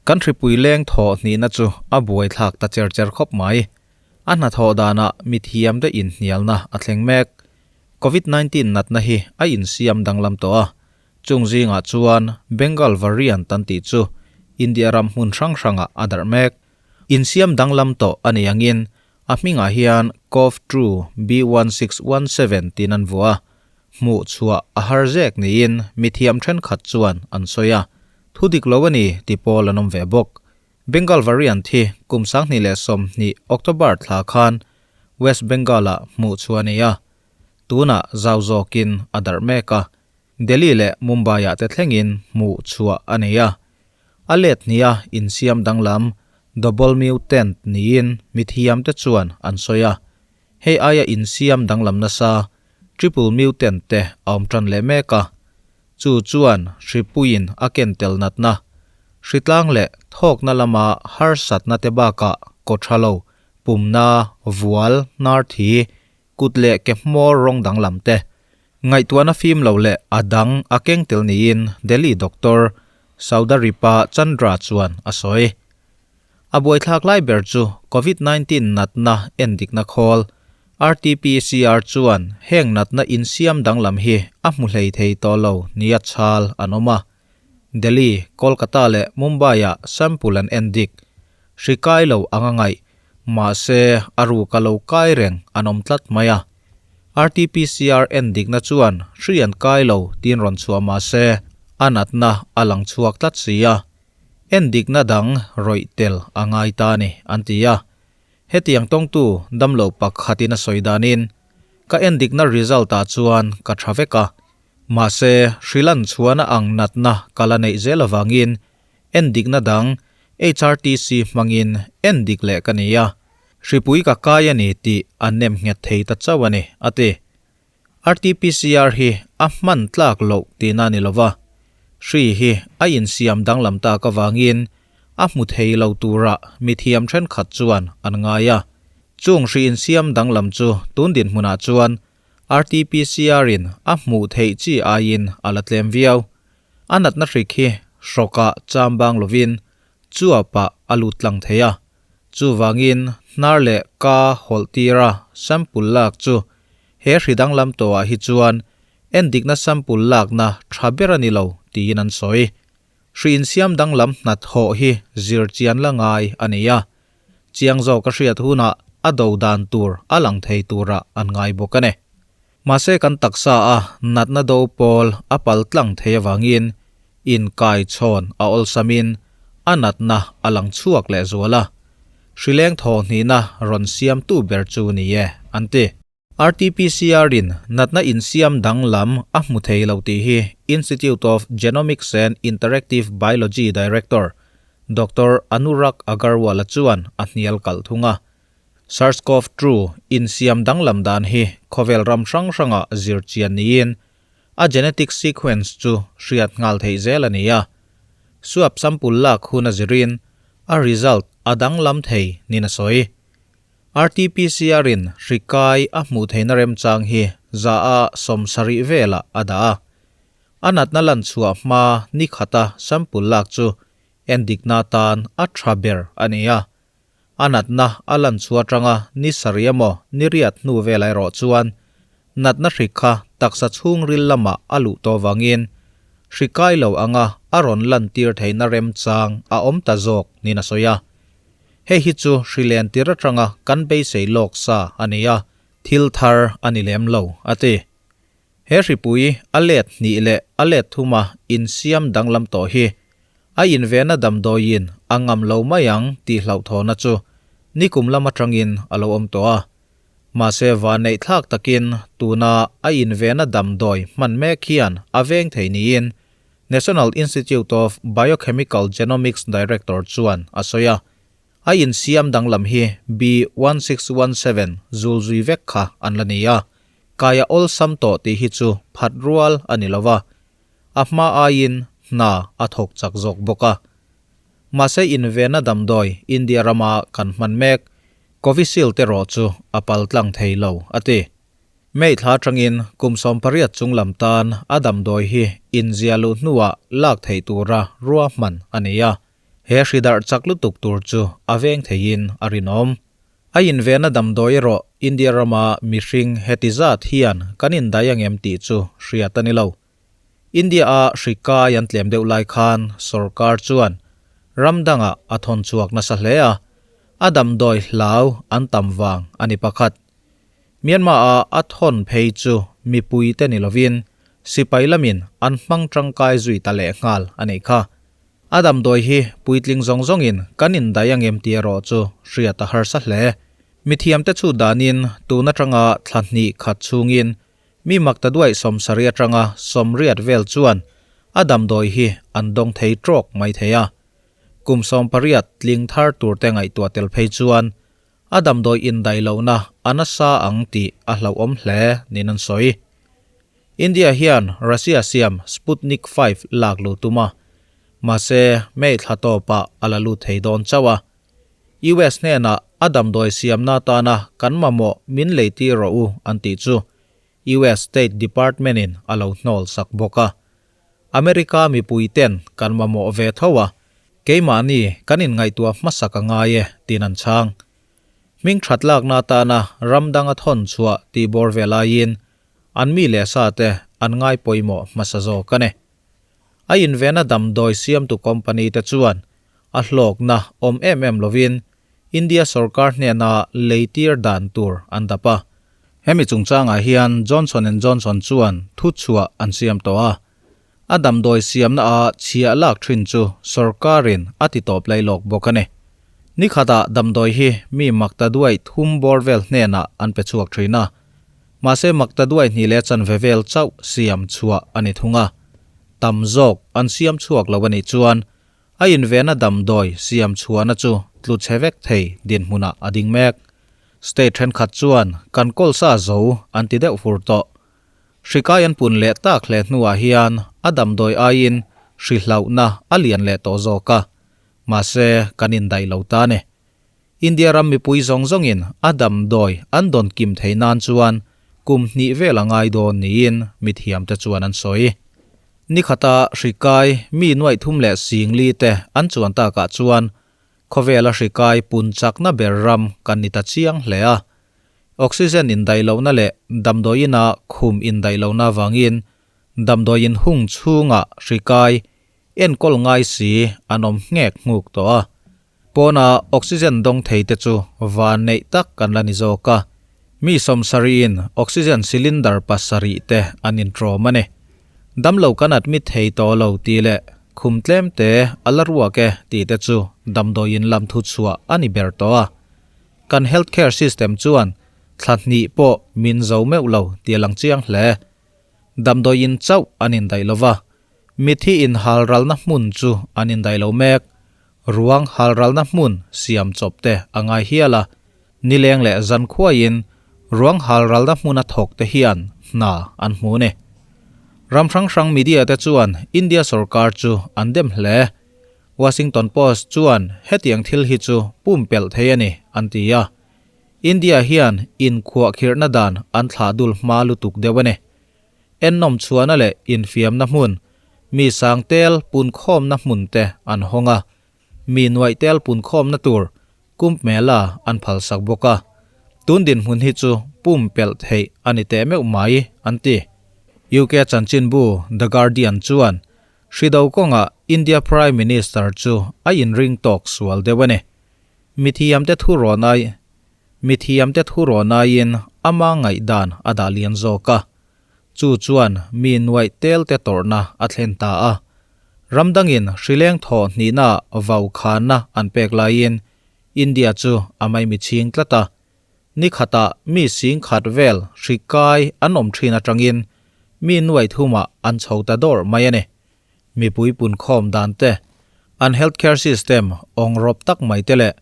Kan hripui leng thawh hnihna chu a buaithlak ta cher cher khawp mai. A hnathawh danah mithiamte inhnialna a thleng mek. Covid 19 natna hi a insiam danglam tawh a, chung zingah chuan Bengal variant an tih chu India ram hmun hrang hrangah a darh mek. Insiam danglam tawh a ni angin a hmingah hian Cov two B 1617 tiin an vuah a, hmuh chhuah a har zek niin mithiam thenkhat chuan an sawi a, thu dik lo a ni ti pawl an awm ve bawk. Bengal variant hi kum 2020 October thla khan West Bengal-ah hmuh chhuah a ni a, tunah zau zawkin a darh mek a, Delhi leh Mumbai-ah te thlengin hmuh chhuah a ni a. A let hniha insiam danglam double mutant niin mithiamte chuan an sawi a, hei aia insiam danglam nasa triple mutant te a awm tan leh mek a, chu chuan hripuiin a ken tel natna, hritlang leh thawkna lama harsatna te bakah kawthalo, pumna, vual, hnar thi, kut leh ke hmawr rawng danglam te ngaihtuahna fim lo leh a dang a keng tel niin Delhi doctor Saudaripa Chandra chuan a sawi. A buaithlak lai ber chu Covid 19 natna endikna khawl RT-PCR chuan heng natna insiam danglam hi a hmu hlei thei tawh lo nia chhal an awm a. Delhi, Kolkata leh Mumbai-ah sample an endik. Hri kai lo ang a ngaih, mahse a ruk a lo kai reng an awm tlat mai a. RT-PCR endikna chuan hri an kai lo tiin rawn chhuah mahse a natna a lang chhuak tlat si a. Endikna dang rawih tel a ngai ta a ni, an ti a. Hetiang tawngtu damlo pakhatin a sawi danin, Ka endikna result-ah chuan ka tha vek a, mahse hrilan chhuahna ang natna ka la neih zel avangin endikna dang HRTC hmangin endik leh ka ni a, hripui ka kai a ni tih an nem nghet thei ta chauh a ni, a ti. RT-PCR hi a hman tlak loh tihna a ni lova, hri hi a insiam danglam tak avangin a hmu thei lo tura mithiam thenkhat chuan an ngai a. Chung hri insiam danglam chu tun dinhmunah chuan RT-PCR-in a hmuh theih chi aiin a la tlem viau. A natna hrik hi hrawkah cham bang lovin chuapah a lut tlang thei a. Chuvangin hnar leh ka hawlh tira sample lak chu he hri danglam tawhah hi chuan endikna sample lakna tha ber a ni lo tiin an sawi. Hri insiam danglam hnathawh hi zir chian la ngai a ni a, chiang zawk a hriat hunah a do dan tur a lang thei turah an ngai bawk a ni. Mahse kan taksa a natna do pawl a pal tlang thei avangin inkai chhawn a awlsamin a natna a lang chhuak leh zual a, hrileng thaw hnihna rawn siamtu ber chu ni e, an ti. RT-PCR in natna insiam danglam a hmu thei lo tih hi Institute of Genomics and Interactive Biology Director Doctor Anurag Agarwal-a chuan a hnial kalh thung a. SARS-CoV-2 insiam danglam dan hi khawvel ram hrang hranga zir chian niin a genetic sequence chu hriat nghal theih zel a ni a. Swab sample lak hun a zirin a result a danglam thei niin a sawi. RT-PCR in hri kai a hmuh theihna remchang hi za a 70 velah a dah a. A natna lan chhuah hma ni khata sample lak chu endikna atan a tha ber a ni a. A natna a lan chhuah atanga ni sarih emaw ni riat hnu velah erawh chuan natna hri kha taksa chhungril lamah a luh tawh vangin hri kai lo anga a rawn lantir theihna remchang a awm ta zawk niin a sawi a. Hei hi chu hri len tir atanga kan beisei lawk sa a ni a, thil thar a ni lem lo, a ti. He hripui a let hnih leh a let thuma insiam danglam tawh hi a invehna damdawiin a ngam lo mai ang tih hlauhthawhna chu nikum lam atangin a lo awm tawh a. Mahse vanneih thlak takin tuna a invehna damdawi hman mek hian a veng thei niin National Institute of Biochemical Genomics Director chuan a sawi a. A insiam danglam hi B1617 zul zui vek kha an la ni a, kai a awlsam tawh tih hi chu phat rual a ni lo va, a hma aiin hna a thawk chak zawk bawk a. Mahse invena damdawi India rama kan hman mek Covishield erawh chu a pal tlang thei lo, a ti. May thla atangin kum 18 chung lam tan a damdawi hi inziah luh hnuah lak theih tura ruahman a ni a. He hri darh chak lutuk tur chu a veng theiin a rinawm. A invenna damdawi erawh India rama mihring heti zat hian kan indai angem tih chu hriat a ni lo. India-a hri kai an tlem deuh lai khan sorkar chuan ram dangah a thawn chhuak nasa hle a, a damdawi hlau an tam vang a ni pakhat. Myanmar-a a thawn phei chu mipuite ni lovin sipai lamin an hmang tangkai zui ta lehnghal a nih kha. A damdawi hi puitling zawng zawngin kan indai angem tih erawh chu hriat a harsa hle. Mithiamte chu danin tun atanga thla hnih khat chhungin mi makta duaih sawmsarih atanga sawmriat vel chuan a damdawi hi an dawng thei trawk mai thei a. Kum 18 tling thar turte ngaihtuah tel phei chuan a damdawi indai lohna a nasa ang tih a hlauhawm hle niin an sawi. India hian Russia siam Sputnik V lak luh tum a, mahse May thla tawpah a la lut thei dawn chauh a. US hnenah a damdawi siamna atana kan mamawh min leitir rawh u an tih chu US State Department in a lo hnawl sak bawk a. America mipui ten kan mamawh ve tho a, keimahni kan inngaihtuah hmasak a ngai e tiin an chhang. Hming that lakna atana ram danga thawn chhuah tih bawr ve laiin An mi leh sa te an ngai pawimawh hmasa zawk a ni. A invena damdawi siamtu company te chuan a hlawkna awm em em lovin India sorkar hnena leitir dan tur an dap a. Hemi chungchangah hian Johnson and Johnson chuan thuchhuah an siam tawh a. A damdawi siamna a chhiah lak thin chu sorkarin a ti tawp lai lawk bawk a ni. Ni khatah damdawi hi mi makta duai thum bawr vel hnenah an pe chhuak thin a. Mahse makta duai hnih leh chanve vel chauh siam chhuah a ni thung a. Tam zawk an siam chhuak lo a nih chuan a invena damdawi siam chhuahna chu tlu chhe vek thei dinhmunah a ding mek. State thenkhat chuan kan kawl sa zo an ti deuh fur tawh. Hri kai an pun leh tak hle hnuah hian a damdawi aiin hri hlauhna a lian leh tawh zawk a, mahse kan indaih lo ta ni. India ram mipui zawng zawngin a damdawi an dawn kim thei nan chuan kum hnih vel a ngai dawn niin mithiamte chuan an sawi. Nikhata hri kai mi nuaih thum leh singli te an chuan takah chuan khawvela hri kai pun chakna ber ram kan ni ta chiang hle a. Oxygen indaih lohna leh damdawiina khum indaih lohna avangin damdawiin hung chhungah hri kai enkawl ngai si an awm nghek nghuk tawh a. Pawna oxygen dawng thei te chu van neih tak kan la ni zawk a. Mi sawmsarihin oxygen cylinder pasarih te an intrawm a ni. Damlo kan admit thei tawh lo tih leh khum tlem te a la ruak e tih te chu damdawiin lam thu chhuah a ni ber tawh a. Kan health care system chuan thla hnih pawh min zo meuh lo tih a lang chiang hle. Damdawiin chauh an indaih lo va, mithi inhalralna hmun chu an indaih lo mek. Ruang halralna hmun siam chawp te a ngai hial a, nileng leh zankhuaiin ruang halralna hmuna thawk te hian hna an hmu ni. Ram hrang hrang media te chuan India sorkar chu an dem hle. Washington Post chuan hetiang thil hi chu pumpelh thei a ni an ti a. India hian inkhuahkhirhna dan an thlah dul hma lutuk deuh a ni. Ennawm chhuahna leh infiamna hmun, mi sang tel punkhawmna hmun te an hawng a, mi nuaih tel punkhawmna tur Kumbh Mela an phalsak bawk a. Tun dinhmun hi chu pumpelh theih a ni teh meuh mai an ti. UK chanchinbu The Guardian chuan Hri do kawngah India Prime Minister chu a inring tawk sual deuh a ni. Mithiamte thu rawnai Mithiamte thu rawnaiin ama ngaihdan a dah lian zawk a. Chu chuan mi nuaih telte tawrhna a thlen ta a. Ram dangin hrileng thawh hnihna vau khanna an pek laiin India chu a maimichhing tlat a. Ni khatah mi sing khat vel hri kai an awm thin atangin mi nuai thumah an chho ta dawrh mai a ni. Mipui punkhawm dan te, an health care system awng rawp tak mai te leh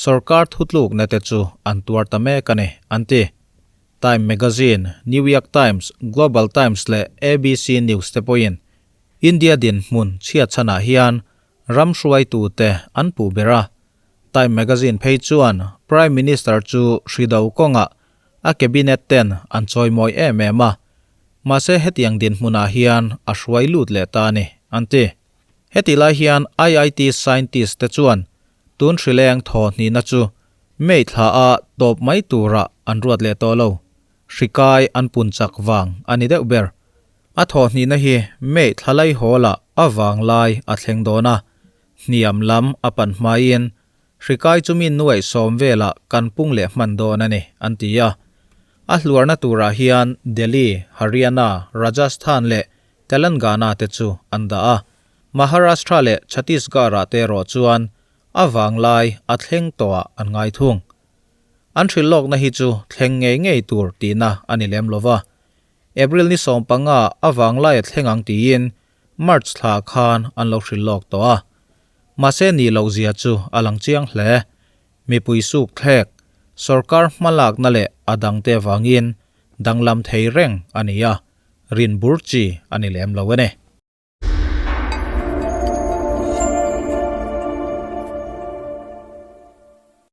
sorkar thutlukna te chu an tuar ta mek a ni, an ti. Time Magazine, New York Times, Global Times leh ABC News te pawhin India dinhmun chhiatchhanah hian ram hruaitute an puh ber a. Time magazine phei chuan Prime Minister chu hri do kawngah a cabinet ten an chawimawi em em a, mahse hetiang dinhmunah hian a hruai lut leh ta a ni, an ti. Hetih lai hian IIT scientist te chuan tun hrileng thaw hnihna chu May thla a tawp mai turah an ruat leh tawh lo. Hri kai an pun chak vang a ni deuh ber. A thaw hnihna hi May thla lai hawlah a vang lai a thleng dawn a, hniam lam a pan hmaiin hri kai chu mi nuaih sawm velah kan pung leh hman dawn a ni, an ti a. A hluarna turah hian Delhi, Haryana, Rajasthan leh Telangana te chu an dah a. Maharashtra leh Chhattisgarh-ah te erawh chuan a vanglai a thleng tawhah an ngai thung. An hrilh lawkna hi chu thleng ngei ngei tur tihna a ni lem lova. April ni 15 a vanglai a thleng ang tiin March thla khan an lo hrilh lawk tawh a. Mahse nih loh zia chu a lang chiang hle. Mipui suk thlek, sorkar hmalakna leh a dangte avangin danglam thei reng a ni a, rin bur chi a ni lem lo a ni.